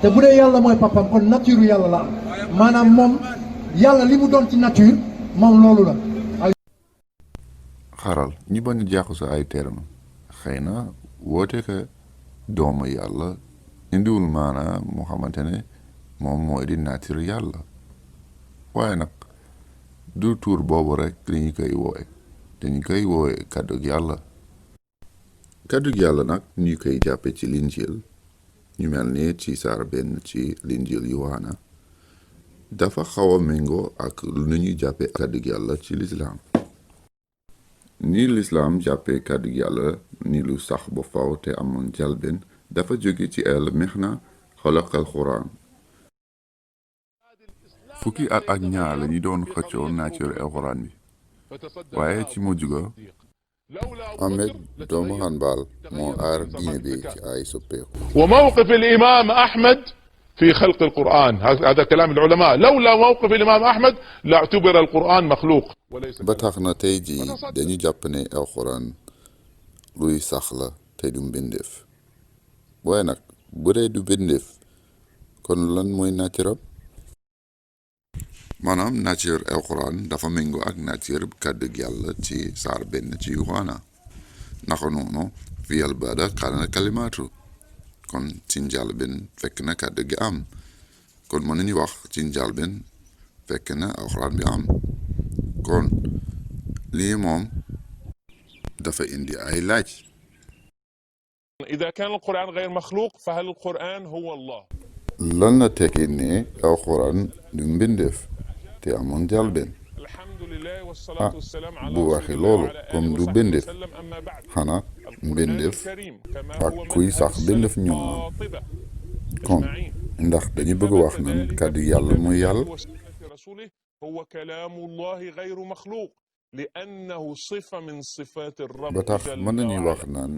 te bu dee yàlla mooy papam kon nature yàlla la am maanaam moom yàlla li mu doon ci nature moom loolu la. xaral ñi bañ a jàqu sa ay terme xëy na woote ka doomu yàlla indiwul maanaa moo xamante ne moom mooy di nature yàlla waaye nag du tuur boobu rek li ñu koy wooye dañu koy wooye kàddug yàlla. kàddug yàlla nag ñu koy jàppe ci linjil ñu mel ni ci saar benn ci linjil Yowaana dafa xaw a méngoo ak lu ñuy jàppe kàddug yàlla ci lislaam. ni lislaam jàppe kàddug yàlla ni lu sax ba faw te amoon jalben dafa jóge ci el mexna xalaqal xuraan. fukki at ak ñaar la ñu doon xëccoo nature alxuraan bi waaye ci mujj ga Ahmed doomu Hanbal moo aar diine bi ci ay soppeeku. وموقف الإمام أحمد في خلق القرآن هذا كلام العلماء لولا موقف الإمام أحمد لاعتبر القرآن مخلوق ba tax na tey jii dañu jàpp ne alxuraan luy sax la te du mbindeef waaye nag bu dee du mbindeef kon lan mooy nature am. maanaam nature alxuraan dafa méngoo ak nature kàddug yàlla ci saar benn ci Yowaana naka noonu fiyal baada kaana kalimaatu kon ci njàlbéen fekk na kàddu gi am kon mën nañu wax ci njàlbéen fekk na alxuraan bi am kon lii moom dafa indi ay laaj. إذا كان القرآن غير مخلوق فهل القرآن هو الله؟ lan la tekki ne alxuraan du mbindeef te amoon njàlbéen. bu waxee loolu comme du mbindeef xanaa mbindeef ak kuy sax mbindeef ñoom kon ndax dañu bëgg wax nan kàddu yàlla mooy yàlla. هو كلام الله غير مخلوق لأنه صفة من صفات الرب ba tax mën nañuy wax naan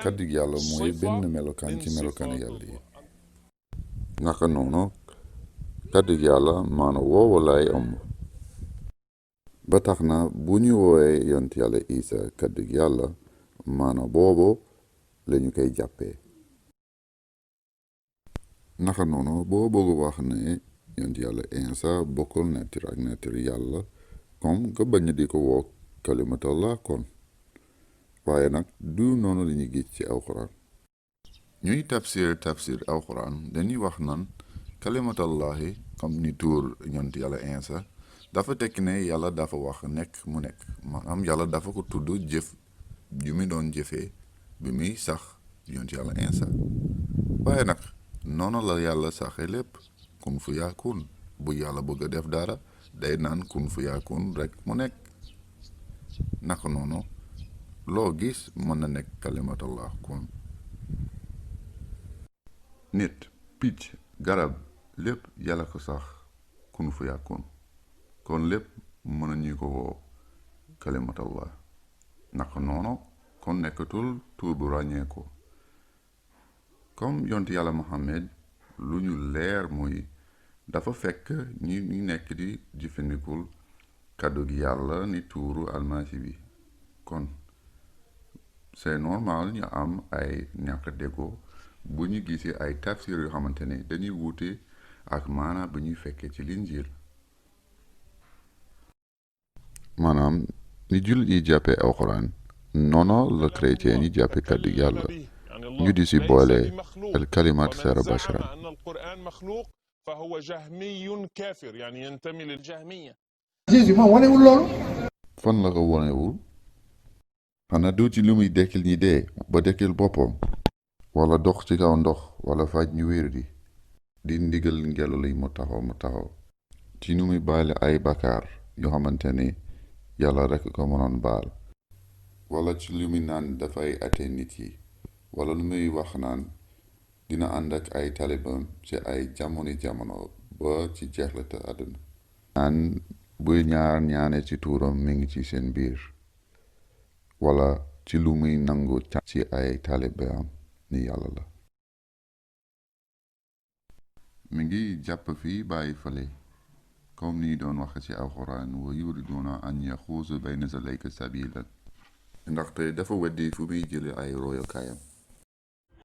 kàddu yàlla mooy benn melokaan ci melokaan yàlla yi. naka noonu kàddu yàlla maana woowu lay ëmb ba tax na bu ñu woowee yont yàlla Isa kàddu yàlla maana boobu lañu koy jàppee. naka noonu boo bëgg wax ne yont yàlla Isa bokkul nature ak nature yàlla comme nga bañ di ko woo kalimatullah kon waaye nag du noonu lañuy gis ci alxuraan. ñuy tafsir alxuraan dañuy wax nan kalimatullahi comme ni tuur yont yàlla Isa dafa tekki ne yàlla dafa wax nekk mu nekk maanaam yàlla dafa ko tudd jëf ju muy doon jëfee bi muy sax yont yàlla Isa waaye nag noonu la yàlla saxe lépp kun fu yaakun bu yàlla bëgg a def dara day naan kun fu yaakun rek mu nekk naka noonu loo gis mën na nekk kalimatullah kon nit picc garab lépp yàlla ko sax kun fu yaakun kon lépp mën nañu ko woo kalimatullah naka noonu kon nekkatul tuur bu ràññee ko comme yont yàlla Muhammad lu ñu leer muy dafa fekk ñu nekk di jëfandikul kàddu gi yàlla ni tuuru almasi bi kon c'est normal ñu am ay ñàkk déggoo bu ñu gisee ay tafsir yoo xamante ne dañuy wuute ak maanaam bu ñuy fekkee ci linjil. maanaam ni jullit yi jàppee alxuraan noonu la chrétien yi jàppee kàddu yàlla ñu di si boole al kalimat sara basharan. فهو جهمي كافر يعني ينتمي للجهمية. Jésus moom wanewul loolu. fan la ko wanewul xanaa du ci lu muy dekkil ñi dee ba dekkil boppam wala dox ci kaw ndox wala faj ñu wér di ndigal ngelaw li mu taxaw ci nu muy baale ay bakaar yoo xamante ni yàlla rekk ko mënoon baal wala ci lu muy naan dafay ate nit yi wala lu muy wax naan dina ànd ak ay talibam ci ay jamono ba ci jeexlate àdduna naan buy ñaane ci tuuram mi ngi ci seen biir wala ci lu muy nangu ci ay talibaam ni yàlla la mi ngi jàpp fii bàyyi fale comme ni doon waxe ci alxuraan wa yuriduna an yaxuusu bayna zalayka sabilan ndaxte dafa weddi fu muy jële ay royokaayam